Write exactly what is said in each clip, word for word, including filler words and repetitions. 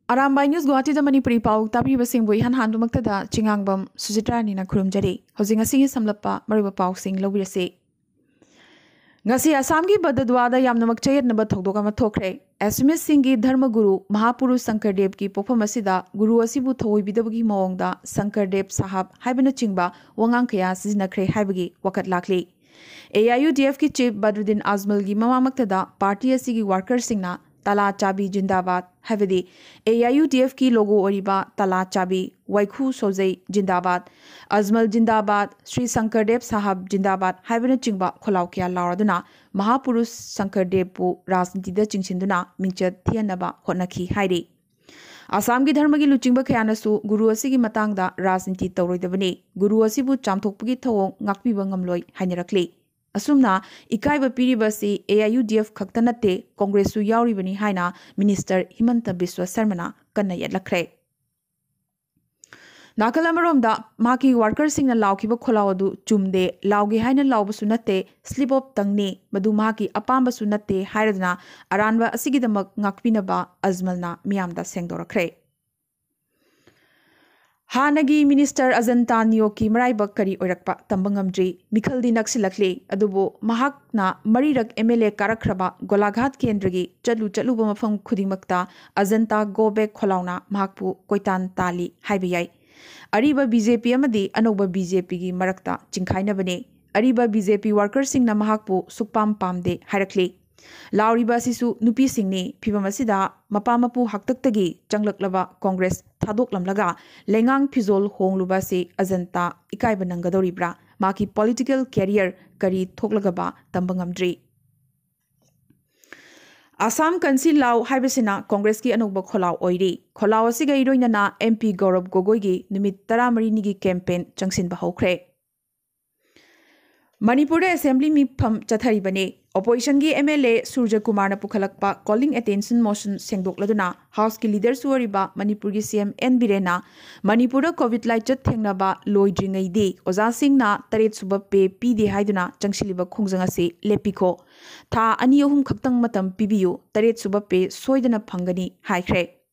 Arambai news ꯒꯨꯋꯥꯍꯥꯇꯤꯗ Manipuri ꯄꯥꯎ ꯇꯥꯕꯤꯕꯁꯤꯡꯕꯨ ꯏꯍꯥꯟ ꯍꯥꯟꯕꯃꯛꯇꯗ ꯆꯤꯉꯥꯡꯕꯝ ꯁꯨꯖꯤꯇ꯭ꯔꯥꯅꯤꯅ ꯈꯨꯔꯨꯝꯖꯔꯤ꯫ ꯍꯧꯖꯤꯛ ꯉꯁꯤꯒꯤ ꯁꯝꯂꯞꯄ ꯃꯔꯨꯑꯣꯏꯕ ꯄꯥꯎꯁꯤꯡ ꯂꯧꯕꯤꯔꯁꯤ꯫ ꯉꯁꯤ ꯑꯁꯥꯝꯒꯤ ꯕꯗꯗ꯭ꯋꯥꯗ ꯌꯥꯝꯅꯃꯛ ꯆꯌꯦꯠꯅꯕ ꯊꯧꯗꯣꯛ ꯑꯃ ꯊꯣꯛꯈ꯭ꯔꯦ꯫ ꯑꯦꯁꯃꯤꯁꯁꯤꯡꯒꯤ ꯙꯔꯃꯒꯨꯔꯨ ꯃꯍꯥꯄꯨꯔꯨꯁ ꯁꯪꯀꯔꯗꯦꯕꯀꯤ ꯄꯣꯛꯐꯝ ꯑꯁꯤꯗ ꯒꯨꯔꯨ ꯑꯁꯤꯕꯨ ꯊꯧꯑꯣꯏꯕꯤꯗꯕꯒꯤ ꯃꯑꯣꯡꯗ ꯁꯪꯀꯔꯗꯦꯕ ꯁꯥꯍꯕ ꯍꯥꯏꯕꯅꯆꯤꯡꯕ ꯋꯥꯉꯥꯡ ꯀꯌꯥ ꯁꯤꯖꯤꯟꯅꯈ꯭ꯔꯦ ꯍꯥꯏꯕꯒꯤ ꯋꯥꯀꯠ ꯂꯥꯛꯂꯤ꯫ ꯑꯦ ꯑꯥꯏ ꯌꯨ ꯗꯤ ꯑꯦꯐꯀꯤ ꯆꯤꯐ ꯕꯗ꯭ꯔꯨꯗꯤꯟ ꯑꯖꯃꯜꯒꯤ ꯃꯃꯥꯃꯛꯇꯗ ꯄꯥꯔꯇꯤ ꯑꯁꯤꯒꯤ ꯋꯥꯔꯀꯔꯁꯤꯡꯅ "ꯇꯥꯂꯥ ꯆꯥꯕꯤ ꯖꯤꯟꯗꯥꯕꯥꯗ" ꯍꯥꯏꯕꯗꯤ ꯑꯦ ꯑꯥꯏ ꯌꯨ ꯗꯤ ꯑꯦꯐꯀꯤ ꯂꯣꯒꯣ ꯑꯣꯏꯔꯤꯕ ꯇꯥꯂꯥ ꯆꯥꯕꯤ, ꯋꯥꯏꯈꯨ ꯁꯣꯖꯩ ꯖꯤꯟꯗꯥꯕꯥꯗ, ꯑꯖꯃꯜ ꯖꯤꯟꯗꯥꯕꯥꯗ, ꯁ꯭ꯔꯤ ꯁꯪꯀꯔꯗꯦꯕ ꯁꯥꯍꯕ ꯖꯤꯟꯗꯥꯕꯥꯗ ꯍꯥꯏꯕꯅꯆꯤꯡꯕ ꯈꯣꯜꯂꯥꯎ ꯀꯌꯥ ꯂꯥꯎꯔꯗꯨꯅ ꯃꯍꯥꯄꯨꯔꯨꯁ ꯁꯪꯀꯔꯗꯦꯕꯄꯨ ꯔꯥꯖꯅꯤꯇꯤꯗ ꯆꯤꯡꯁꯤꯟꯗꯨꯅ ꯃꯤꯡꯆꯠ ꯊꯤꯍꯟꯅꯕ ꯍꯣꯠꯅꯈꯤ ꯍꯥꯏꯔꯤ꯫ ꯑꯁꯥꯝꯒꯤ ꯙꯔꯃꯒꯤ ꯂꯨꯆꯤꯡꯕ ꯀꯌꯥꯅꯁꯨ ꯒꯨꯔꯨ ꯑꯁꯤꯒꯤ ꯃꯇꯥꯡꯗ ꯔꯥꯖꯅꯤꯇꯤ ꯇꯧꯔꯣꯏꯗꯕꯅꯤ, ꯒꯨꯔꯨ ꯑꯁꯤꯕꯨ ꯆꯥꯝꯊꯣꯛꯄꯒꯤ ꯊꯧꯑꯣꯡ ꯉꯥꯛꯄꯤꯕ ꯉꯝꯂꯣꯏ ꯍꯥꯏꯅꯔꯛꯂꯤ꯫ ꯑꯁꯨꯝꯅ ꯏꯀꯥꯏꯕ ꯄꯤꯔꯤꯕ ꯑꯁꯤ ꯑꯦ ꯑꯥꯏ ꯌꯨ ꯗꯤ ꯑꯦꯐ ꯈꯛꯇ ꯅꯠꯇꯦ, ꯀꯣꯡꯒ꯭ꯔꯦꯁꯁꯨ ꯌꯥꯎꯔꯤꯕꯅꯤ ꯍꯥꯏꯅ ꯃꯤꯅꯤꯁꯇꯔ ꯍꯤꯃꯟꯇ ꯕꯤꯁ꯭ꯋ ꯁꯔꯃꯅ ꯀꯟꯅ ꯌꯦꯠꯂꯛꯈ꯭ꯔꯦ꯫ ꯅꯥꯀꯜ ꯑꯃꯔꯣꯝꯗ ꯃꯍꯥꯛꯀꯤ ꯋꯥꯔꯀꯔꯁꯤꯡꯅ ꯂꯥꯎꯈꯤꯕ ꯈꯣꯜꯂꯥꯎ ꯑꯗꯨ ꯆꯨꯝꯗꯦ, ꯂꯥꯎꯒꯦ ꯍꯥꯏꯅ ꯂꯥꯎꯕꯁꯨ ꯅꯠꯇꯦ, ꯁ꯭ꯂꯤꯞ ꯑꯣꯐ ꯇꯪꯅꯤ, ꯃꯗꯨ ꯃꯍꯥꯛꯀꯤ ꯑꯄꯥꯝꯕꯁꯨ ꯅꯠꯇꯦ ꯍꯥꯏꯔꯗꯨꯅ ꯑꯔꯥꯟꯕ ꯑꯁꯤꯒꯤꯗꯃꯛ ꯉꯥꯛꯄꯤꯅꯕ ꯑꯖꯃꯜꯅ ꯃꯤꯌꯥꯝꯗ ꯁꯦꯡꯗꯣꯔꯛꯈ꯭ꯔꯦ꯫ ꯍꯥꯟꯅꯒꯤ ꯃꯤꯅꯤꯁꯇꯔ ꯑꯖꯟꯇꯥ ꯅꯤꯌꯣꯛꯀꯤ ꯃꯔꯥꯏꯕꯛ ꯀꯔꯤ ꯑꯣꯏꯔꯛꯄ ꯇꯝꯕ ꯉꯝꯗ꯭ꯔꯤ꯫ ꯃꯤꯈꯜꯗꯤ ꯅꯛꯁꯤꯜꯂꯛꯂꯤ, ꯑꯗꯨꯕꯨ ꯃꯍꯥꯛꯅ ꯃꯔꯤꯔꯛ ꯑꯦꯝ ꯑꯦꯜ ꯑꯦ ꯀꯥꯔꯛꯈ꯭ꯔꯕ ꯒꯣꯂꯥꯘꯥꯠ ꯀꯦꯟꯗ꯭ꯔꯒꯤ ꯆꯠꯂꯨ ꯆꯠꯂꯨꯕ ꯃꯐꯝ ꯈꯨꯗꯤꯡꯃꯛꯇ "ꯑꯖꯟꯇꯥ ꯒꯣ ꯕꯦꯛ" ꯈꯣꯜꯂꯥꯎꯅ ꯃꯍꯥꯛꯄꯨ ꯀꯣꯏꯇꯥꯟ ꯇꯥꯜꯂꯤ ꯍꯥꯏꯕ ꯌꯥꯏ꯫ ꯑꯔꯤꯕ ꯕꯤ ꯖꯦ ꯄꯤ ꯑꯃꯗꯤ ꯑꯅꯧꯕ ꯕꯤ ꯖꯦ ꯄꯤꯒꯤ ꯃꯔꯛꯇ ꯆꯤꯡꯈꯥꯏꯅꯕꯅꯤ꯫ ꯑꯔꯤꯕ ꯕꯤ ꯖꯦ ꯄꯤ ꯋꯥꯔꯀꯔꯁꯤꯡꯅ ꯃꯍꯥꯛꯄꯨ ꯁꯨꯛꯄꯥꯝ ꯄꯥꯝꯗꯦ ꯍꯥꯏꯔꯛꯂꯤ꯫ ꯂꯥꯎꯔꯤꯕ ꯑꯁꯤꯁꯨ ꯅꯨꯄꯤꯁꯤꯡꯅꯤ꯫ ꯐꯤꯚꯝ ꯑꯁꯤꯗ ꯃꯄꯥ ꯃꯄꯨ ꯍꯥꯛꯇꯛꯇꯒꯤ ꯆꯪꯂꯛꯂꯕ ꯀꯣꯡꯒ꯭ꯔꯦꯁ ꯊꯥꯗꯣꯛꯂꯝꯂꯒ ꯂꯩꯉꯥꯡ ꯐꯤꯖꯣꯜ ꯍꯣꯡꯂꯨꯕ ꯑꯁꯤ ꯑꯖꯟꯇꯥ ꯏꯀꯥꯏꯕ ꯅꯪꯒꯗꯧꯔꯤꯕ꯭ꯔꯥ? ꯃꯍꯥꯛꯀꯤ ꯄꯣꯂꯤꯇꯤꯀꯦꯜ ꯀꯦꯔꯤꯌꯔ ꯀꯔꯤ ꯊꯣꯛꯂꯒꯕ ꯇꯝꯕ ꯉꯝꯗ꯭ꯔꯤ꯫ ꯑꯁꯥꯝ ꯀꯟꯁꯤ ꯂꯥꯎ ꯍꯥꯏꯕꯁꯤꯅ ꯀꯣꯡꯒ꯭ꯔꯦꯁꯀꯤ ꯑꯅꯧꯕ ꯈꯣꯜꯂꯥꯎ ꯑꯣꯏꯔꯤ꯫ ꯈꯣꯜꯂꯥꯎ ꯑꯁꯤꯒ ꯏꯔꯣꯏꯅꯅ ꯑꯦꯝ ꯄꯤ ꯒꯧꯔꯕ ꯒꯣꯒꯣꯏꯒꯤ ꯅꯨꯃꯤꯠ ꯇꯔꯥꯃꯔꯤꯅꯤꯒꯤ ꯀꯦꯝꯄꯦꯟ ꯆꯪꯁꯤꯟꯕ ꯍꯧꯈ꯭ꯔꯦ꯫ ꯃꯅꯤꯄꯨꯔꯗ ꯑꯦꯁꯦꯝꯕ꯭ꯂꯤ ꯃꯤꯐꯝ ꯆꯠꯊꯔꯤꯕꯅꯤ꯫ ꯑꯣꯄꯣꯖꯤꯁꯟꯒꯤ ꯑꯦꯝ ꯑꯦꯜ ꯑꯦ ꯁꯨꯔꯖ ꯀꯨꯃꯥꯔꯅ ꯄꯨꯈꯠꯂꯛꯄ ꯀꯣꯂꯤꯡ ꯑꯦꯇꯦꯟꯁꯟ ꯃꯣꯁꯟ ꯁꯦꯡꯗꯣꯛꯂꯗꯨꯅ ꯍꯥꯎꯁꯀꯤ ꯂꯤꯗꯔꯁꯨ ꯑꯣꯏꯔꯤꯕ ꯃꯅꯤꯄꯨꯔꯒꯤ ꯁꯤ ꯑꯦꯝ ꯑꯦꯟ ꯕꯤꯔꯦꯟꯅ ꯃꯅꯤꯄꯨꯔꯗ ꯀꯣꯚꯤꯗ ꯂꯥꯏꯆꯠ ꯊꯦꯡꯅꯕ ꯂꯣꯏꯗ꯭ꯔꯤꯉꯩꯗꯤ ꯑꯣꯖꯥꯁꯤꯡꯅ ꯇꯔꯦꯠ ꯁꯨꯕ ꯄꯦ ꯄꯤꯗꯦ ꯍꯥꯏꯗꯨꯅ ꯆꯪꯁꯤꯜꯂꯤꯕ ꯈꯣꯡꯖꯪ ꯑꯁꯤ ꯂꯦꯞꯄꯤꯈꯣ꯫ ꯊꯥ ꯑꯅꯤ ꯑꯍꯨꯝ ꯈꯛꯇꯪ ꯃꯇꯝ ꯄꯤꯕꯤꯌꯨ, ꯇꯔꯦꯠ ꯁꯨꯕ ꯄꯦ ꯁꯣꯏꯗꯅ ꯐꯪꯒꯅꯤ ꯍꯥꯏꯈ꯭ꯔꯦ꯫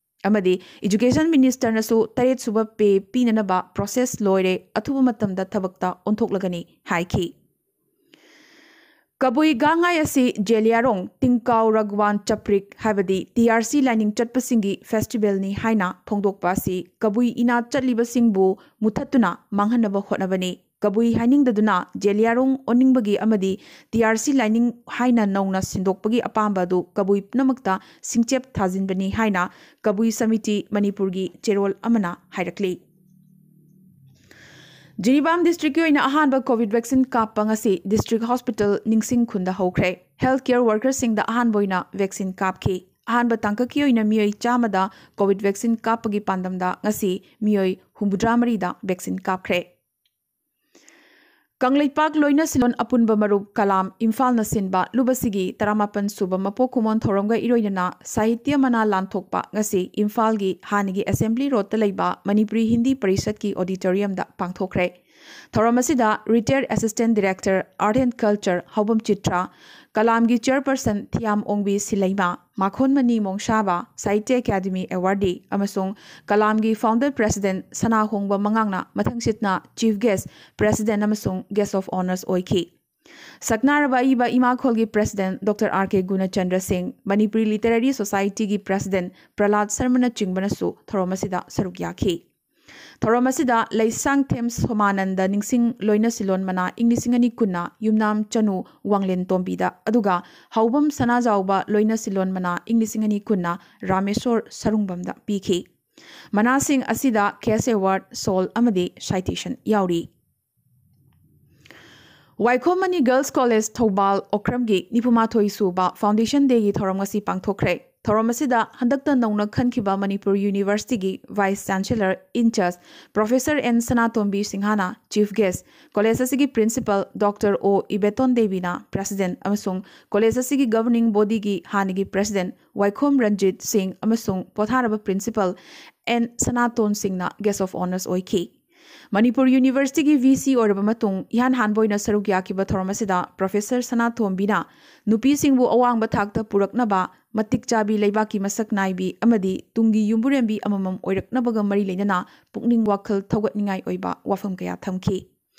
ꯑꯃꯗꯤ ꯏꯖꯨꯀꯦꯁꯟ ꯃꯤꯅꯤꯁꯇꯔꯅꯁꯨ ꯇꯔꯦꯠ ꯁꯨꯕ ꯄꯦ ꯄꯤꯅꯅꯕ ꯄ꯭ꯔꯣꯁꯦꯁ ꯂꯣꯏꯔꯦ, ꯑꯊꯨꯕ ꯃꯇꯝꯗ ꯊꯕꯛꯇ ꯑꯣꯟꯊꯣꯛꯂꯒꯅꯤ ꯍꯥꯏꯈꯤ꯫ ꯀꯕꯨꯏ ꯒꯥꯡꯉꯥꯏ ꯑꯁꯤ ꯖꯦꯂꯤꯌꯥꯔꯣꯡ ꯇꯤꯡꯀꯥꯎ ꯔꯒꯋꯥꯟ ꯆꯄ꯭ꯔꯤꯛ ꯍꯥꯏꯕꯗꯤ ꯇꯤ ꯑꯥꯔ ꯁꯤ ꯂꯥꯏꯅꯤꯡ ꯆꯠꯄꯁꯤꯡꯒꯤ ꯐꯦꯁꯇꯤꯚꯦꯜꯅꯤ ꯍꯥꯏꯅ ꯐꯣꯡꯗꯣꯛꯄ ꯑꯁꯤ ꯀꯕꯨꯏ ꯏꯅꯥꯠ ꯆꯠꯂꯤꯕꯁꯤꯡꯕꯨ ꯃꯨꯊꯠꯇꯨꯅ ꯃꯥꯡꯍꯟꯅꯕ ꯍꯣꯠꯅꯕꯅꯤ꯫ ꯀꯕꯨꯏ ꯍꯥꯏꯅꯤꯡꯗꯗꯨꯅ ꯖꯦꯂꯤꯌꯥꯔꯣꯡ ꯑꯣꯟꯅꯤꯡꯕꯒꯤ ꯑꯃꯗꯤ ꯇꯤ ꯑꯥꯔ ꯁꯤ ꯂꯥꯏꯅꯤꯡ ꯍꯥꯏꯅ ꯅꯧꯅ ꯁꯤꯟꯗꯣꯛꯄꯒꯤ ꯑꯄꯥꯝꯕ ꯑꯗꯨ ꯀꯕꯨꯏ ꯄꯨꯝꯅꯃꯛꯇ ꯁꯤꯡꯆꯦꯞ ꯊꯥꯖꯤꯟꯕꯅꯤ ꯍꯥꯏꯅ ꯀꯕꯨꯏ ꯁꯃꯤꯇꯤ ꯃꯅꯤꯄꯨꯔꯒꯤ ꯆꯦꯔꯣꯜ ꯑꯃꯅ ꯍꯥꯏꯔꯛꯂꯤ꯫ ꯖꯤꯔꯤꯕꯥꯝ ꯗꯤꯁꯇ꯭ꯔꯤꯛꯀꯤ ꯑꯣꯏꯅ ꯑꯍꯥꯟꯕ ꯀꯣꯚꯤꯗ ꯚꯦꯛꯁꯤꯟ ꯀꯥꯞꯄ ꯉꯁꯤ ꯗꯤꯁꯇ꯭ꯔꯤꯛ ꯍꯣꯁꯄꯤꯇꯥꯜ ꯅꯤꯡꯁꯤꯡ ꯈꯨꯟꯗ ꯍꯧꯈ꯭ꯔꯦ꯫ ꯍꯦꯜꯊ ꯀꯦꯌꯔ ꯋꯥꯔꯀꯔꯁꯤꯡꯗ ꯑꯍꯥꯟꯕ ꯑꯣꯏꯅ ꯚꯦꯛꯁꯤꯟ ꯀꯥꯞꯈꯤ꯫ ꯑꯍꯥꯟꯕ ꯇꯥꯡꯀꯛꯀꯤ ꯑꯣꯏꯅ ꯃꯤꯑꯣꯏ ꯆꯥꯝꯃꯗ ꯀꯣꯚꯤꯗ ꯚꯦꯛꯁꯤꯟ ꯀꯥꯞꯄꯒꯤ ꯄꯥꯟꯗꯝꯗ ꯉꯁꯤ ꯃꯤꯑꯣꯏ ꯍꯨꯝꯐꯨꯇꯔꯥ ꯃꯔꯤꯗ ꯚꯦꯛꯁꯤꯟ ꯀꯥꯞꯈ꯭ꯔꯦ꯫ ꯀꯪꯂꯩꯄꯥꯛ ꯂꯣꯏꯅ ꯁꯤꯂꯣꯟ ꯑꯄꯨꯟꯕ ꯃꯔꯨꯞ ꯀꯂꯥꯝ ꯏꯝꯐꯥꯜꯅ ꯁꯤꯟꯕ ꯂꯨꯕꯁꯤꯒꯤ ꯇꯔꯥꯃꯥꯄꯟ ꯁꯨꯕ ꯃꯄꯣꯛ ꯀꯨꯝꯑꯣꯟ ꯊꯧꯔꯝꯒ ꯏꯔꯣꯏꯅꯅ ꯁꯥꯍꯤꯇ꯭ꯌ ꯃꯅꯥ ꯂꯥꯟꯊꯣꯛꯄ ꯉꯁꯤ ꯏꯝꯐꯥꯜꯒꯤ ꯍꯥꯟꯅꯒꯤ ꯑꯦꯁꯦꯝꯕ꯭ꯂꯤ ꯔꯣꯗꯇ ꯂꯩꯕ ꯃꯅꯤꯄꯨꯔꯤ ꯍꯤꯟꯗꯤ ꯄꯔꯤꯁꯠꯀꯤ ꯑꯣꯗꯤꯇꯣꯔꯤꯌꯝꯗ ꯄꯥꯡꯊꯣꯛꯈ꯭ꯔꯦ꯫ ꯊꯧꯔꯝ ꯑꯁꯤꯗ retired assistant director art and culture Haobam Chitra, ꯀꯂꯥꯝꯒꯤ ꯆꯤꯌꯔꯄꯔꯁꯟ ꯊꯤꯌꯥꯝ ꯑꯣꯡꯕꯤ ꯁꯤꯂꯩꯃ, ꯃꯥꯈꯣꯟꯃꯅꯤ ꯃꯣꯡꯁꯥꯕ, ꯁꯥꯍꯤꯇ꯭ꯌ ꯑꯦꯀꯥꯗꯦꯃꯤ ꯑꯦꯋꯥꯔꯗꯤ ꯑꯃꯁꯨꯡ ꯀꯂꯥꯝꯒꯤ ꯐꯥꯎꯟꯗꯔ ꯄ꯭ꯔꯦꯁꯤꯗꯦꯟꯠ ꯁꯅꯥꯍꯣꯡꯕ ꯃꯉꯥꯡꯅ ꯃꯊꯪꯁꯤꯠꯅ ꯆꯤꯐ ꯒꯦꯁ꯭ꯠ, ꯄ꯭ꯔꯦꯁꯤꯗꯦꯟꯠ ꯑꯃꯁꯨꯡ ꯒꯦꯁ꯭ꯠ ꯑꯣꯐ ꯑꯣꯅꯔꯁ ꯑꯣꯏꯈꯤ꯫ ꯁꯛꯅꯥꯔꯕ ꯑꯏꯕ ꯏꯃꯥꯈꯣꯜꯒꯤ president doctor R K Gunachandra Singh, Manipuri literary ꯁꯣꯁꯥꯏꯇꯤꯒꯤ ꯄ꯭ꯔꯦꯁꯤꯗꯦꯟꯠ ꯄ꯭ꯔꯍꯂꯥꯗ ꯁꯔꯃꯅꯆꯤꯡꯕꯅꯁꯨ ꯊꯧꯔꯝ ꯑꯁꯤꯗ ꯁꯔꯨꯛ ꯌꯥꯈꯤ꯫ ꯊꯧꯔꯝ ꯑꯁꯤꯗ ꯂꯩꯁꯥꯡꯊꯦꯝ ꯁꯣꯃꯥꯅꯟꯗ ꯅꯤꯡꯁꯤꯡ ꯂꯣꯏꯅ ꯁꯤꯂꯣꯟ ꯃꯅꯥ ꯏꯪ ꯂꯤꯁꯤꯡ ꯑꯅꯤ ꯀꯨꯟꯅ ꯌꯨꯝꯅꯥꯝ ꯆꯅꯨ ꯋꯥꯡꯂꯦꯟ ꯇꯣꯝꯕꯤꯗ, ꯑꯗꯨꯒ ꯍꯥꯎꯕꯝ ꯁꯅꯥꯖꯥꯎꯕ ꯂꯣꯏꯅ ꯁꯤꯂꯣꯟ ꯃꯅꯥ ꯏꯪ ꯂꯤꯁꯤꯡ ꯑꯅꯤ ꯀꯨꯟꯅ ꯔꯥꯃꯦꯁꯣꯔ ꯁꯔꯨꯡꯕꯝꯗ ꯄꯤꯈꯤ꯫ ꯃꯅꯥꯁꯤꯡ ꯑꯁꯤꯗ ꯀꯦꯁ ꯑꯦꯋꯥꯔꯗ, ꯁꯣꯜ ꯑꯃꯗꯤ ꯁꯥꯏꯇꯦꯁꯟ ꯌꯥꯎꯔꯤ꯫ ꯋꯥꯏꯈꯣꯝ ꯃꯅꯤ ꯒꯔꯜꯁ ꯀꯣꯂꯦꯖ ꯊꯧꯕꯥꯜ ꯑꯣꯀ꯭ꯔꯝꯒꯤ ꯅꯤꯐꯨꯃꯥꯊꯣꯏ ꯁꯨꯕ ꯐꯥꯎꯟꯗꯦꯁꯟ ꯗꯦꯒꯤ ꯊꯧꯔꯝ ꯉꯁꯤ ꯄꯥꯡꯊꯣꯛꯈ꯭ꯔꯦ꯫ ꯊꯧꯔꯝ ꯑꯁꯤꯗ ꯍꯟꯗꯛꯇ ꯅꯧꯅ ꯈꯟꯈꯤꯕ ꯃꯅꯤꯄꯨꯔ ꯌꯨꯅꯤꯚꯔꯁꯤꯇꯤꯒꯤ vice chancellor in charge professor N Sanatombi ꯁꯤꯡꯍꯅ ꯆꯤꯐ ꯒꯦꯁ꯭ꯠ, ꯀꯣꯂꯦꯖ ꯑꯁꯤꯒꯤ ꯄ꯭ꯔꯤꯟꯁꯤꯄꯜ ꯗꯣꯛꯇꯔ ꯑꯣ ꯏꯕꯦꯇꯣꯟ ꯗꯦꯕꯤꯅ ꯄ꯭ꯔꯦꯁꯤꯗꯦꯟꯠ ꯑꯃꯁꯨꯡ ꯀꯣꯂꯦꯖ ꯑꯁꯤꯒꯤ ꯒꯕꯔꯅꯤꯡ ꯕꯣꯗꯤꯒꯤ ꯍꯥꯟꯅꯒꯤ ꯄ꯭ꯔꯦꯁꯤꯗꯦꯟꯠ ꯋꯥꯏꯈꯣꯝ ꯔꯟꯖꯤꯠ ꯁꯤꯡ ꯑꯃꯁꯨꯡ ꯄꯣꯊꯥꯔꯕ ꯄ꯭ꯔꯤꯟꯁꯤꯄꯜ ꯑꯦꯟ ꯁꯅꯥꯇꯣꯟ ꯁꯤꯡꯅ ꯒꯦꯁ꯭ꯠ ꯑꯣꯐ ꯑꯣꯅꯔꯁ ꯑꯣꯏꯈꯤ꯫ ꯃꯅꯤꯄꯨꯔ ꯌꯨꯅꯤꯚꯔꯁꯤꯇꯤꯒꯤ ꯚꯤ ꯁꯤ ꯑꯣꯏꯔꯕ ꯃꯇꯨꯡ ꯏꯍꯥꯟ ꯍꯥꯟꯕ ꯑꯣꯏꯅ ꯁꯔꯨꯛ ꯌꯥꯈꯤꯕ ꯊꯧꯔꯝ ꯑꯁꯤꯗ ꯄ꯭ꯔꯣꯐꯦꯁꯔ ꯁꯅꯥꯇꯣꯝꯕꯤꯅ ꯅꯨꯄꯤꯁꯤꯡꯕꯨ ꯑꯋꯥꯡꯕ ꯊꯥꯛꯇ ꯄꯨꯔꯛꯅꯕ ꯃꯇꯤꯛ ꯆꯥꯕꯤ ꯂꯩꯕꯥꯛꯀꯤ ꯃꯁꯛ ꯅꯥꯏꯕꯤ ꯑꯃꯗꯤ ꯇꯨꯡꯒꯤ ꯌꯨꯝꯕꯨꯔꯦꯝꯕꯤ ꯑꯃꯃꯝ ꯑꯣꯏꯔꯛꯅꯕꯒ ꯃꯔꯤ ꯂꯩꯅꯅ ꯄꯨꯛꯅꯤꯡ ꯋꯥꯈꯜ ꯊꯧꯒꯠꯅꯤꯡꯉꯥꯏ ꯑꯣꯏꯕ ꯋꯥꯐꯝ ꯀꯌꯥ ꯊꯝꯈꯤ꯫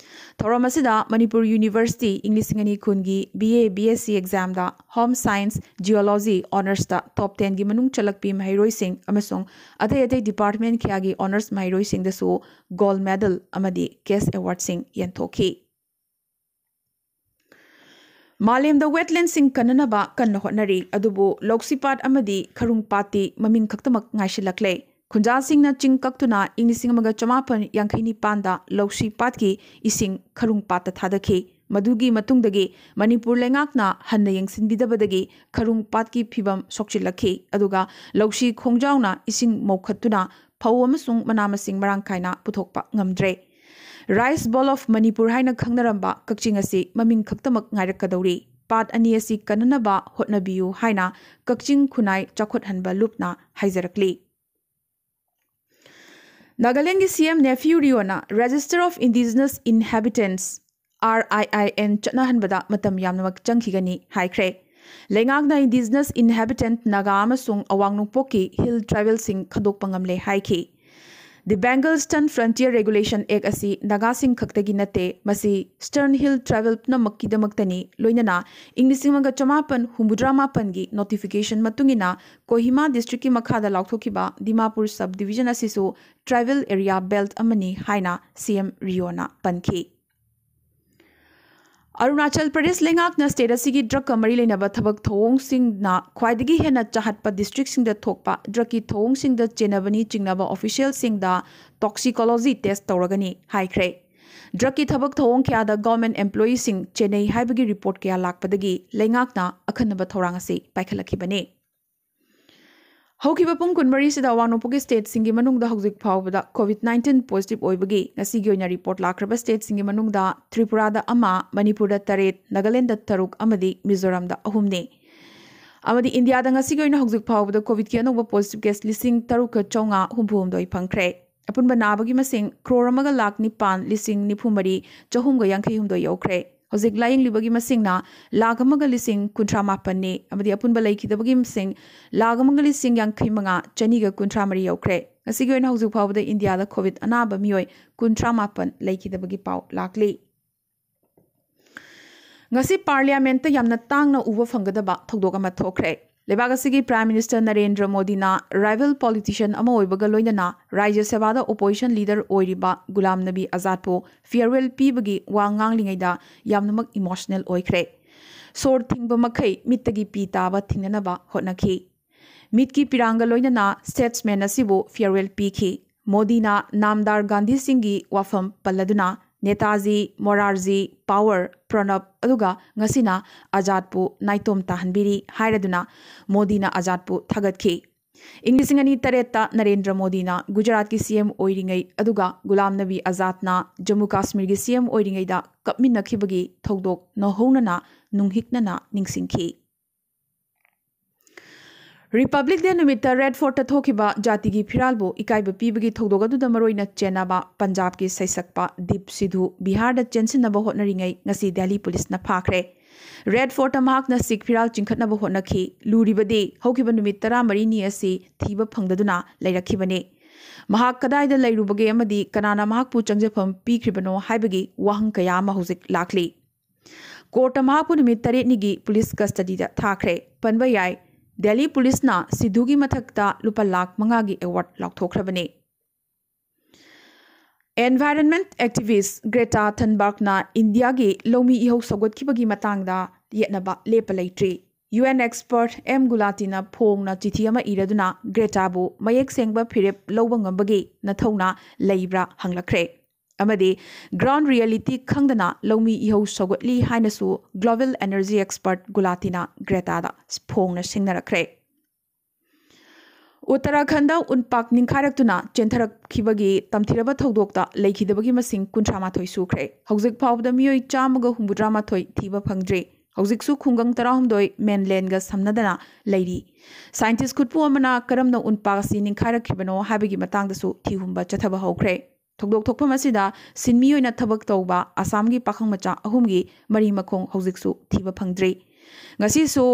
ꯊꯧꯔꯝ ꯑꯁꯤꯗ ꯃꯅꯤꯄꯨꯔ ꯌꯨꯅꯤꯚꯔꯁꯤꯇꯤ ꯏꯪ ꯂꯤꯁꯤꯡ ꯑꯅꯤ ꯀꯨꯟꯒꯤ B A B S C ꯑꯦꯛꯖꯥꯝꯗ ꯍꯣꯝ ꯁꯥꯏꯟꯁ ꯖꯤꯑꯣꯂꯣꯖꯤ ꯑꯣꯅꯔꯁꯇ ꯇꯣꯞ ꯇꯦꯟꯒꯤ ꯃꯅꯨꯡ ꯆꯜꯂꯛꯄꯤ ꯃꯍꯩꯔꯣꯏꯁꯤꯡ ꯑꯃꯁꯨꯡ ꯑꯇꯩ ꯑꯇꯩ ꯗꯤꯄꯥꯔꯠꯃꯦꯟ ꯀꯌꯥꯒꯤ ꯑꯣꯅꯔꯁ ꯃꯍꯩꯔꯣꯏꯁꯤꯡꯗꯁꯨ ꯒꯣꯜꯗ ꯃꯦꯗꯜ ꯑꯃꯗꯤ ꯀꯦꯁ ꯑꯦꯋꯥꯔꯗꯁꯤꯡ ꯌꯦꯟꯊꯣꯛꯈꯤ꯫ ꯃꯥꯂꯦꯝꯗ ꯋꯦꯠꯂꯦꯟꯁꯤꯡ ꯀꯟꯅꯅꯕ ꯀꯟꯅ ꯍꯣꯠꯅꯔꯤ, ꯑꯗꯨꯕꯨ ꯂꯧꯁꯤꯄꯥꯠ ꯑꯃꯗꯤ ꯈꯔꯨꯡꯄꯥꯠꯇꯤ ꯃꯃꯤꯡ ꯈꯛꯇꯃꯛ ꯉꯥꯏꯁꯤꯜꯂꯛꯂꯦ꯫ ꯈꯨꯟꯖꯥꯁꯤꯡꯅ ꯆꯤꯡ ꯀꯛꯇꯨꯅ ꯏꯪ ꯂꯤꯁꯤꯡ ꯑꯃꯒ ꯆꯃꯥꯄꯟ ꯌꯥꯡꯈꯩ ꯅꯤꯄꯥꯟꯗ ꯂꯧꯁꯤꯄꯥꯠꯀꯤ ꯏꯁꯤꯡ ꯈꯔꯨꯡꯄꯥꯠꯇ ꯊꯥꯗꯈꯤ꯫ ꯃꯗꯨꯒꯤ ꯃꯇꯨꯡꯗꯒꯤ ꯃꯅꯤꯄꯨꯔ ꯂꯩꯉꯥꯛꯅ ꯍꯟꯅ ꯌꯦꯡꯁꯤꯟꯕꯤꯗꯕꯗꯒꯤ ꯈꯔꯨꯡꯄꯥꯠꯀꯤ ꯐꯤꯕꯝ ꯁꯣꯛꯆꯤꯜꯂꯛꯈꯤ, ꯑꯗꯨꯒ ꯂꯧꯁꯤ ꯈꯣꯡꯖꯥꯎꯅ ꯏꯁꯤꯡ ꯃꯧꯈꯠꯇꯨꯅ ꯐꯧ ꯑꯃꯁꯨꯡ ꯃꯅꯥ ꯃꯁꯤꯡ ꯃꯔꯥꯡ ꯀꯥꯏꯅ ꯄꯨꯊꯣꯛꯄ ꯉꯝꯗ꯭ꯔꯦ꯫ ꯔꯥꯏꯁ ꯕꯣꯜ ꯑꯣꯐ ꯃꯅꯤꯄꯨꯔ ꯍꯥꯏꯅ ꯈꯪꯅꯔꯝꯕ ꯀꯛꯆꯤꯡ ꯑꯁꯤ ꯃꯃꯤꯡ ꯈꯛꯇꯃꯛ ꯉꯥꯏꯔꯛꯀꯗꯧꯔꯤ꯫ ꯄꯥꯠ ꯑꯅꯤ ꯑꯁꯤ ꯀꯟꯅꯅꯕ ꯍꯣꯠꯅꯕꯤꯌꯨ ꯍꯥꯏꯅ ꯀꯛꯆꯤꯡ ꯈꯨꯟꯅꯥꯏ ꯆꯥꯎꯈꯠꯍꯟꯕ ꯂꯨꯞꯅ ꯍꯥꯏꯖꯔꯛꯂꯤ꯫ ꯅꯥꯒꯥꯂꯦꯟꯒꯤ ꯁꯤ ꯑꯦꯝ ꯅꯦꯐ꯭ꯌꯨ ꯔꯤꯑꯣꯅ Register of Indigenous Inhabitants, R I I N, ꯆꯠꯅꯍꯟꯕꯗ ꯃꯇꯝ ꯌꯥꯝꯅꯃꯛ ꯆꯪꯈꯤꯒꯅꯤ ꯍꯥꯏꯈ꯭ꯔꯦ꯫ ꯂꯩꯉꯥꯛꯅ ꯏꯟꯗꯤꯖꯤꯅꯁ ꯏꯟꯍꯦꯕꯤꯇꯦꯟꯠ ꯅꯥꯒꯥ ꯑꯃꯁꯨꯡ ꯑꯋꯥꯡ ꯅꯣꯡꯄꯣꯛꯀꯤ ꯍꯤꯜ ꯇ꯭ꯔꯥꯏꯕꯦꯜꯁꯤꯡ ꯈꯟꯗꯣꯛꯄ ꯉꯝꯂꯦ ꯍꯥꯏꯈꯤ꯫ The Bengal Stern Frontier Regulation Act ꯑꯁꯤ ꯅꯥꯒꯥꯁꯤꯡ ꯈꯛꯇꯒꯤ ꯅꯠꯇꯦ, ꯃꯁꯤ Stern Hill Tribal ꯄꯨꯝꯅꯃꯛꯀꯤꯗꯃꯛꯇꯅꯤ, ꯂꯣꯏꯅꯅ ꯏꯪ ꯂꯤꯁꯤꯡ ꯑꯃꯒ ꯆꯃꯥꯄꯟ ꯍꯨꯝꯐꯨꯇꯔꯥ ꯃꯥꯄꯟꯒꯤ notification ꯃꯇꯨꯡ ꯏꯟꯅ ꯀꯣꯍꯤꯃꯥ ꯗꯤꯁꯇ꯭ꯔꯤꯛꯀꯤ ꯃꯈꯥꯗ ꯂꯥꯎꯊꯣꯛꯈꯤꯕ ꯗꯤꯃꯥꯄꯨꯔ sub division ꯑꯁꯤꯁꯨ tribal area belt ꯑꯃꯅꯤ ꯍꯥꯏꯅ ꯁꯤ ꯑꯦꯝ ꯔꯤꯑꯣꯅ ꯄꯟꯈꯤ꯫ ꯑꯔꯨꯅꯥꯆꯜ ꯄ꯭ꯔꯗꯦꯁ ꯂꯩꯉꯥꯛꯅ state ꯑꯁꯤꯒꯤ drugꯀ ꯃꯔꯤ ꯂꯩꯅꯕ ꯊꯕꯛ ꯊꯧꯑꯣꯡꯁꯤꯡꯅ ꯈ꯭ꯋꯥꯏꯗꯒꯤ ꯍꯦꯟꯅ ꯆꯥꯍꯠꯄ districtꯁꯤꯡꯗ ꯊꯣꯛꯄ drugꯀꯤ ꯊꯧꯑꯣꯡꯁꯤꯡꯗ ꯆꯦꯟꯅꯕꯅꯤ ꯆꯤꯡꯅꯕ officialꯁꯤꯡꯗ toxicology test ꯇꯧꯔꯒꯅꯤ ꯍꯥꯏꯈ꯭ꯔꯦ꯫ Drugꯀꯤ ꯊꯕꯛ ꯊꯧꯑꯣꯡ ꯀꯌꯥꯗ government employeeꯁꯤꯡ ꯆꯦꯟꯅꯩ ꯍꯥꯏꯕꯒꯤ report ꯀꯌꯥ ꯂꯥꯛꯄꯗꯒꯤ ꯂꯩꯉꯥꯛꯅ ꯑꯈꯟꯅꯕ ꯊꯧꯔꯥꯡ ꯑꯁꯤ ꯄꯥꯏꯈꯠꯂꯛꯈꯤꯕꯅꯤ꯫ ꯍꯧꯈꯤꯕ ꯄꯨꯡ ꯀꯨꯟꯃꯔꯤꯁꯤꯗ ꯑꯋꯥꯡ ꯅꯣꯡꯄꯣꯛꯀꯤ stateꯁꯤꯡꯒꯤ ꯃꯅꯨꯡꯗ ꯍꯧꯖꯤꯛ ꯐꯥꯎꯕꯗ COVID nineteen positive ꯑꯣꯏꯕꯒꯤ ꯉꯁꯤꯒꯤ ꯑꯣꯏꯅ report ꯂꯥꯛꯈ꯭ꯔꯕ stateꯁꯤꯡꯒꯤ ꯃꯅꯨꯡꯗ ꯇ꯭ꯔꯤꯄꯨꯔꯥꯗ ꯑꯃ, ꯃꯅꯤꯄꯨꯔꯗ ꯇꯔꯦꯠ, ꯅꯥꯒꯥꯂꯦꯟꯗ ꯇꯔꯨꯛ ꯑꯃꯗꯤ ꯃꯤꯖꯣꯔꯥꯝꯗ ꯑꯍꯨꯝꯅꯤ꯫ ꯑꯃꯗꯤ ꯏꯟꯗꯤꯌꯥꯗ ꯉꯁꯤꯒꯤ ꯑꯣꯏꯅ ꯍꯧꯖꯤꯛ ꯐꯥꯎꯕꯗ COVIDꯀꯤ ꯑꯅꯧꯕ positive case ꯂꯤꯁꯤꯡ ꯇꯔꯨꯛꯀ ꯆꯥꯝꯃꯉꯥ ꯍꯨꯝꯐꯨ ꯍꯨꯝꯗꯣꯏ ꯐꯪꯈ꯭ꯔꯦ꯫ ꯑꯄꯨꯟꯕ ꯅꯥꯕꯒꯤ ꯃꯁꯤꯡ ꯀ꯭ꯔꯣꯔ ꯑꯃꯒ ꯂꯥꯈ ꯅꯤꯄꯥꯟ ꯂꯤꯁꯤꯡ ꯅꯤꯐꯨ ꯃꯔꯤ ꯆꯍꯨꯝꯒ ꯌꯥꯡꯈꯩ ꯍꯨꯝꯗꯣꯏ ꯌꯧꯈ꯭ꯔꯦ꯫ ꯍꯧꯖꯤꯛ ꯂꯥꯌꯦꯡꯂꯤꯕꯒꯤ ꯃꯁꯤꯡꯅ ꯂꯥꯈ ꯑꯃꯒ ꯂꯤꯁꯤꯡ ꯀꯨꯟꯊ꯭ꯔꯥ ꯃꯥꯄꯟꯅꯤ, ꯑꯃꯗꯤ ꯑꯄꯨꯟꯕ ꯂꯩꯈꯤꯗꯕꯒꯤ ꯃꯁꯤꯡ ꯂꯥꯈ ꯑꯃꯒ ꯂꯤꯁꯤꯡ ꯌꯥꯡꯈꯩ ꯃꯉꯥ ꯆꯅꯤꯒ ꯀꯨꯟꯊ꯭ꯔꯥ ꯃꯔꯤ ꯌꯧꯈ꯭ꯔꯦ꯫ ꯉꯁꯤꯒꯤ ꯑꯣꯏꯅ ꯍꯧꯖꯤꯛ ꯐꯥꯎꯕꯗ ꯏꯟꯗꯤꯌꯥꯗ ꯀꯣꯚꯤꯗ ꯑꯅꯥꯕ ꯃꯤꯑꯣꯏ ꯀꯨꯟꯊ꯭ꯔꯥ ꯃꯥꯄꯟ ꯂꯩꯈꯤꯗꯕꯒꯤ ꯄꯥꯎ ꯂꯥꯛꯂꯤ꯫ ꯉꯁꯤ ꯄꯥꯔꯂꯤꯌꯥꯃꯦꯟꯠꯇ ꯌꯥꯝꯅ ꯇꯥꯡꯅ ꯎꯕ ꯐꯪꯒꯗꯕ ꯊꯧꯗꯣꯛ ꯑꯃ ꯊꯣꯛꯈ꯭ꯔꯦ꯫ ꯂꯩꯕꯥꯛ ꯑꯁꯤꯒꯤ ꯄ꯭ꯔꯥꯏꯝ ꯃꯤꯅꯤꯁꯇꯔ ꯅꯔꯦꯟꯗ꯭ꯔ ꯃꯣꯗꯤꯅ ꯔꯥꯏꯕꯦꯜ ꯄꯣꯂꯤꯇꯤꯁꯤꯌꯟ ꯑꯃ ꯑꯣꯏꯕꯒ ꯂꯣꯏꯅꯅ ꯔꯥꯖ꯭ꯌ ꯁꯚꯥꯗ ꯑꯣꯄꯣꯖꯤꯁꯟ ꯂꯤꯗꯔ ꯑꯣꯏꯔꯤꯕ ꯒꯨꯂꯥꯝ ꯅꯕꯤ ꯑꯖꯥꯗꯄꯨ ꯐꯤꯌꯔꯋꯦꯜ ꯄꯤꯕꯒꯤ ꯋꯥ ꯉꯥꯡꯂꯤꯉꯩꯗ ꯌꯥꯝꯅꯃꯛ ꯏꯃꯣꯁꯅꯦꯜ ꯑꯣꯏꯈ꯭ꯔꯦ꯫ ꯁꯣꯔ ꯊꯤꯡꯕ ꯃꯈꯩ ꯃꯤꯠꯇꯒꯤ ꯄꯤ ꯇꯥꯕ ꯊꯤꯡꯅꯅꯕ ꯍꯣꯠꯅꯈꯤ꯫ ꯃꯤꯠꯀꯤ ꯄꯤꯔꯥꯡꯒ ꯂꯣꯏꯅꯅ ꯁ꯭ꯇꯦꯠꯁꯃꯦꯟ ꯑꯁꯤꯕꯨ ꯐꯤꯌꯔꯋꯦꯜ ꯄꯤꯈꯤ꯫ ꯃꯣꯗꯤꯅ ꯅꯥꯝꯗꯥꯔ ꯒꯥꯟꯙꯤ ꯁꯤꯡꯒꯤ ꯋꯥꯐꯝ ꯄꯜꯂꯗꯨꯅ ꯅꯦꯇꯥꯖꯤ, ꯃꯣꯔꯥꯔꯖꯤ, ꯄꯥꯋꯔ, ꯄ꯭ꯔꯅꯕ ꯑꯗꯨꯒ ꯉꯁꯤꯅ ꯑꯖꯥꯗꯄꯨ ꯅꯥꯏꯇꯣꯝ ꯇꯥꯍꯟꯕꯤꯔꯤ ꯍꯥꯏꯔꯗꯨꯅ ꯃꯣꯗꯤꯅ ꯑꯖꯥꯗꯄꯨ ꯊꯥꯒꯠꯈꯤ꯫ ꯏꯪ ꯂꯤꯁꯤꯡ ꯑꯅꯤ ꯇꯔꯦꯠꯇ ꯅꯔꯦꯟꯗ꯭ꯔ ꯃꯣꯗꯤꯅ ꯒꯨꯖꯔꯥꯠꯀꯤ ꯁꯤ ꯑꯦꯝ ꯑꯣꯏꯔꯤꯉꯩ ꯑꯗꯨꯒ ꯒꯨꯂꯥꯝ ꯅꯕꯤ ꯑꯖꯥꯗꯅ ꯖꯝꯃꯨ ꯀꯥꯁꯃꯤꯔꯒꯤ ꯁꯤ ꯑꯦꯝ ꯑꯣꯏꯔꯤꯉꯩꯗ ꯀꯞꯃꯤꯟꯅꯈꯤꯕꯒꯤ ꯊꯧꯗꯣꯛ ꯅꯧꯍꯧꯅꯅ ꯅꯨꯡꯍꯤꯛꯅꯅ ꯅꯤꯡꯁꯤꯡꯈꯤ꯫ ꯔꯤꯄꯕ꯭ꯂꯤꯛ ꯗꯦ ꯅꯨꯃꯤꯠꯇ ꯔꯦꯗ ꯐꯣꯔꯠꯇ ꯊꯣꯛꯈꯤꯕ ꯖꯥꯇꯤꯒꯤ ꯐꯤꯔꯥꯜꯕꯨ ꯏꯀꯥꯏꯕ ꯄꯤꯕꯒꯤ ꯊꯧꯗꯣꯛ ꯑꯗꯨꯗ ꯃꯔꯨꯑꯣꯏꯅ ꯆꯦꯟꯅꯕ ꯄꯟꯖꯥꯕꯀꯤ ꯁꯩꯁꯛꯄ ꯗꯤꯞ ꯁꯤꯙꯨ ꯕꯤꯍꯥꯔꯗ ꯆꯦꯟꯁꯤꯟꯅꯕ ꯍꯣꯠꯅꯔꯤꯉꯩ ꯉꯁꯤ ꯗꯦꯜꯂꯤ ꯄꯨꯂꯤꯁꯅ ꯐꯥꯈ꯭ꯔꯦ꯫ ꯔꯦꯗ ꯐꯣꯔꯠꯇ ꯃꯍꯥꯛꯅ ꯁꯤꯈ ꯐꯤꯔꯥꯜ ꯆꯤꯡꯈꯠꯅꯕ ꯍꯣꯠꯅꯈꯤ꯫ ꯂꯨꯔꯤꯕꯗꯤ ꯍꯧꯈꯤꯕ ꯅꯨꯃꯤꯠ ꯇꯔꯥꯃꯔꯤꯅꯤ ꯑꯁꯤ ꯊꯤꯕ ꯐꯪꯗꯗꯨꯅ ꯂꯩꯔꯛꯈꯤꯕꯅꯤ꯫ ꯃꯍꯥꯛ ꯀꯗꯥꯏꯗ ꯂꯩꯔꯨꯕꯒꯦ ꯑꯃꯗꯤ ꯀꯅꯥꯅ ꯃꯍꯥꯛꯄꯨ ꯆꯪꯖꯐꯝ ꯄꯤꯈ꯭ꯔꯤꯕꯅꯣ ꯍꯥꯏꯕꯒꯤ ꯋꯥꯍꯪ ꯀꯌꯥ ꯑꯃ ꯍꯧꯖꯤꯛ ꯂꯥꯛꯂꯤ꯫ ꯀꯣꯔꯠꯇ ꯃꯍꯥꯛꯄꯨ ꯅꯨꯃꯤꯠ ꯇꯔꯦꯠꯅꯤꯒꯤ ꯄꯨꯂꯤꯁ ꯀꯁꯇꯗꯤꯗ ꯊꯥꯈ꯭ꯔꯦ꯫ ꯄꯟꯕ ꯌꯥꯏ, ꯗꯦꯜꯂꯤ ꯄꯨꯂꯤꯁꯅ ꯁꯤꯙꯨꯒꯤ ꯃꯊꯛꯇ ꯂꯨꯄꯥ ꯂꯥꯈ ꯃꯉꯥꯒꯤ ꯑꯦꯋꯥꯔꯗ ꯂꯥꯎꯊꯣꯛꯈ꯭ꯔꯕꯅꯤ꯫ ꯑꯦꯟꯚꯥꯏꯔꯟꯃꯦꯟꯠ ꯑꯦꯛꯇꯤꯚꯤꯁ꯭ꯠ ꯒ꯭ꯔꯦꯇꯥ ꯊꯟꯕꯔꯒꯅ ꯏꯟꯗꯤꯌꯥꯒꯤ ꯂꯧꯃꯤ ꯏꯍꯧ ꯁꯧꯒꯠꯈꯤꯕꯒꯤ ꯃꯇꯥꯡꯗ ꯌꯦꯠꯅꯕ ꯂꯦꯞꯄ ꯂꯩꯇ꯭ꯔꯤ꯫ ꯌꯨ ꯑꯦꯟ ꯑꯦꯛꯁꯄꯔꯠ ꯑꯦꯝ ꯒꯨꯂꯥꯇꯤꯅ ꯐꯣꯡꯅ ꯆꯤꯊꯤ ꯑꯃ ꯏꯔꯗꯨꯅ ꯒ꯭ꯔꯦꯇꯥꯕꯨ ꯃꯌꯦꯛ ꯁꯦꯡꯕ ꯐꯤꯔꯦꯞ ꯂꯧꯕ ꯉꯝꯕꯒꯤ ꯅꯊꯧꯅ ꯂꯩꯕ꯭ꯔꯥ ꯍꯪꯂꯛꯈ꯭ꯔꯦ꯫ ꯑꯃꯗꯤ ꯒ꯭ꯔꯥꯎꯟꯗ ꯔꯤꯌꯦꯂꯤꯇꯤ ꯈꯪꯗꯅ ꯂꯧꯃꯤ ꯏꯍꯧ ꯁꯧꯒꯠꯂꯤ ꯍꯥꯏꯅꯁꯨ ꯒ꯭ꯂꯣꯕꯦꯜ ꯑꯦꯅꯔꯖꯤ ꯑꯦꯛꯁꯄꯔꯠ ꯒꯨꯂꯥꯇꯤꯅ ꯒ꯭ꯔꯦꯇꯥꯗ ꯐꯣꯡꯅ ꯁꯤꯡꯅꯔꯛꯈ꯭ꯔꯦ꯫ ꯎꯠꯇꯔꯥꯈꯟꯗ ꯎꯟꯄꯥꯛ ꯅꯤꯡꯈꯥꯏꯔꯛꯇꯨꯅ ꯆꯦꯟꯊꯔꯛꯈꯤꯕꯒꯤ ꯇꯝꯊꯤꯔꯕ ꯊꯧꯗꯣꯛꯇ ꯂꯩꯈꯤꯗꯕꯒꯤ ꯃꯁꯤꯡ ꯀꯨꯟꯊ꯭ꯔꯥ ꯃꯥꯊꯣꯏ ꯁꯨꯈ꯭ꯔꯦ꯫ ꯍꯧꯖꯤꯛ ꯐꯥꯎꯕꯗ ꯃꯤꯑꯣꯏ ꯆꯥꯝꯃꯒ ꯍꯨꯝꯐꯨꯇꯔꯥ ꯃꯥꯊꯣꯏ ꯊꯤꯕ ꯐꯪꯗ꯭ꯔꯤ꯫ ꯍꯧꯖꯤꯛꯁꯨ ꯈꯨꯡꯒꯪ ꯇꯔꯥꯍꯨꯝꯗꯣꯏ ꯃꯦꯟꯂꯦꯟꯒ ꯁꯝꯅꯗꯅ ꯂꯩꯔꯤ꯫ ꯁꯥꯏꯟꯇꯤꯁ ꯈꯨꯠꯄꯨ ꯑꯃꯅ ꯀꯔꯝꯅ ꯎꯟ ꯄꯥꯛ ꯑꯁꯤ ꯅꯤꯡꯈꯥꯏꯔꯛꯈꯤꯕꯅꯣ ꯍꯥꯏꯕꯒꯤ ꯃꯇꯥꯡꯗꯁꯨ ꯊꯤꯍꯨꯝꯕ ꯆꯠꯊꯕ ꯍꯧꯈ꯭ꯔꯦ꯫ ꯊꯧꯗꯣꯛ ꯊꯣꯛꯐꯝ ꯑꯁꯤꯗ ꯁꯤꯟꯃꯤ ꯑꯣꯏꯅ ꯊꯕꯛ ꯇꯧꯕ ꯑꯁꯥꯝꯒꯤ ꯄꯥꯈꯪ ꯃꯆꯥ ꯑꯍꯨꯝꯒꯤ ꯃꯔꯤ ꯃꯈꯣꯡ ꯍꯧꯖꯤꯛꯁꯨ ꯊꯤꯕ ꯐꯪꯗ꯭ꯔꯤ꯫ ꯉꯁꯤꯁꯨ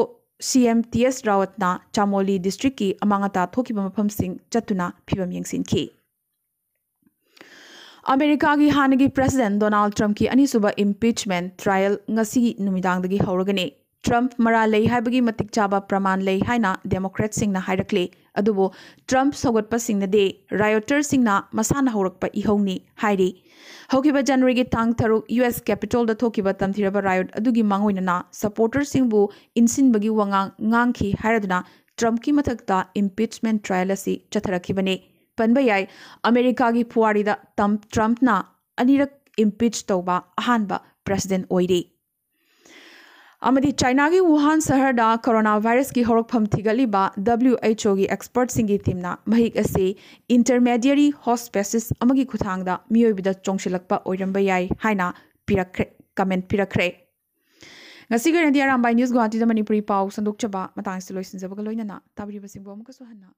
ꯁꯤ ꯑꯦꯝ ꯇꯤ ꯑꯦꯁ ꯔꯥꯋꯠꯅ ꯆꯥꯃꯣꯂꯤ ꯗꯤꯁꯇ꯭ꯔꯤꯛꯀꯤ ꯑꯃꯥꯡ ꯑꯇꯥ ꯊꯣꯛꯈꯤꯕ ꯃꯐꯝꯁꯤꯡ ꯆꯠꯇꯨꯅ ꯐꯤꯕꯝ ꯌꯦꯡꯁꯤꯟꯈꯤ꯫ ꯑꯃꯦꯔꯤꯀꯥꯒꯤ ꯍꯥꯟꯅꯒꯤ ꯄ꯭ꯔꯦꯁꯤꯗꯦꯟ ꯗꯣꯅꯥꯜꯗ ꯇ꯭ꯔꯝꯞꯀꯤ ꯑꯅꯤꯁꯨꯕ ꯏꯝꯄꯤꯆꯃꯦꯟꯠ ꯇ꯭ꯔꯥꯏꯌꯦꯜ ꯉꯁꯤꯒꯤ ꯅꯨꯃꯤꯗꯥꯡꯗꯒꯤ ꯍꯧꯔꯒꯅꯤ꯫ ꯇ꯭ꯔꯝꯞ ꯃꯔꯥꯜ ꯂꯩ ꯍꯥꯏꯕꯒꯤ ꯃꯇꯤꯛ ꯆꯥꯕ ꯄ꯭ꯔꯃꯥꯟ ꯂꯩ ꯍꯥꯏꯅ ꯗꯦꯃꯣꯀ꯭ꯔꯦꯠꯁꯤꯡꯅ ꯍꯥꯏꯔꯛꯂꯤ꯫ ꯑꯗꯨꯕꯨ ꯇ꯭ꯔꯝꯞ ꯁꯧꯒꯠꯄꯁꯤꯡꯅꯗꯤ ꯔꯥꯏꯑꯣꯇꯔꯁꯤꯡꯅ ꯃꯁꯥꯅ ꯍꯧꯔꯛꯄ ꯏꯍꯧꯅꯤ ꯍꯥꯏꯔꯤ꯫ ꯍꯧꯈꯤꯕ ꯖꯅꯋꯥꯔꯤꯒꯤ ꯇꯥꯡ ꯇꯔꯨꯛ ꯌꯨ ꯑꯦꯁ ꯀꯦꯄꯤꯇꯣꯜꯗ ꯊꯣꯛꯈꯤꯕ ꯇꯝꯊꯤꯔꯕ ꯔꯥꯏꯑꯣꯠ ꯑꯗꯨꯒꯤ ꯃꯥꯡꯑꯣꯏꯅꯅ ꯁꯄꯣꯔꯇꯔꯁꯤꯡꯕꯨ ꯏꯟꯁꯤꯟꯕꯒꯤ ꯋꯥꯉꯥꯡ ꯉꯥꯡꯈꯤ ꯍꯥꯏꯔꯗꯨꯅ ꯇ꯭ꯔꯝꯞꯀꯤ ꯃꯊꯛꯇ ꯏꯝꯄꯤꯆꯃꯦꯟꯠ ꯇ꯭ꯔꯥꯏꯌꯦꯜ ꯑꯁꯤ ꯆꯠꯊꯔꯛꯈꯤꯕꯅꯤ꯫ ꯄꯟꯕ ꯌꯥꯏ, ꯑꯃꯦꯔꯤꯀꯥꯒꯤ ꯄꯨꯋꯥꯔꯤꯗ ꯇꯝ-, ꯇ꯭ꯔꯝꯞꯅ ꯑꯅꯤꯔꯛ ꯏꯝꯄꯤꯆ ꯇꯧꯕ ꯑꯍꯥꯟꯕ ꯄ꯭ꯔꯦꯁꯤꯗꯦꯟꯠ ꯑꯣꯏꯔꯤ꯫ ꯑꯃꯗꯤ ꯆꯥꯏꯅꯥꯒꯤ ꯋꯨꯍꯥꯟ ꯁꯍꯔꯗ ꯀꯣꯔꯣꯅꯥ ꯚꯥꯏꯔꯁꯀꯤ ꯍꯧꯔꯛꯐꯝ ꯊꯤꯒꯠꯂꯤꯕ ꯗꯕ꯭ꯂꯤꯎ ꯑꯩꯆ ꯑꯣꯒꯤ ꯑꯦꯛꯁꯄꯔꯠꯁꯤꯡꯒꯤ ꯇꯤꯝꯅ ꯃꯍꯤꯛ ꯑꯁꯤ ꯏꯟꯇꯔꯃꯦꯗꯤꯌꯔꯤ ꯍꯣꯁ ꯁ꯭ꯄꯦꯁꯤꯁ ꯑꯃꯒꯤ ꯈꯨꯠꯊꯥꯡꯗ ꯃꯤꯑꯣꯏꯕꯗ ꯆꯣꯡꯁꯤꯜꯂꯛꯄ ꯑꯣꯏꯔꯝꯕ ꯌꯥꯏ ꯍꯥꯏꯅ ꯄꯤꯔꯛꯈ꯭ꯔꯦ, ꯀꯃꯦꯟꯠ ꯄꯤꯔꯛꯈ꯭ꯔꯦ꯫ ꯉꯁꯤꯒꯤ ꯑꯣꯏꯅꯗꯤ ꯑꯔꯥꯝꯕꯥꯏ ꯅ꯭ꯌꯨꯁ ꯒꯨꯋꯥꯍꯥꯇꯤꯗ ꯃꯅꯤꯄꯨꯔꯤ ꯄꯥꯎ ꯁꯟꯗꯣꯛꯆꯕ ꯃꯇꯥꯡꯁꯤꯗ ꯂꯣꯏꯁꯤꯟꯖꯕꯒ ꯂꯣꯏꯅꯅ ꯇꯥꯕꯤꯔꯤꯕꯁꯤꯡꯕꯨ ꯑꯃꯨꯛꯀꯁꯨ ꯍꯟꯅ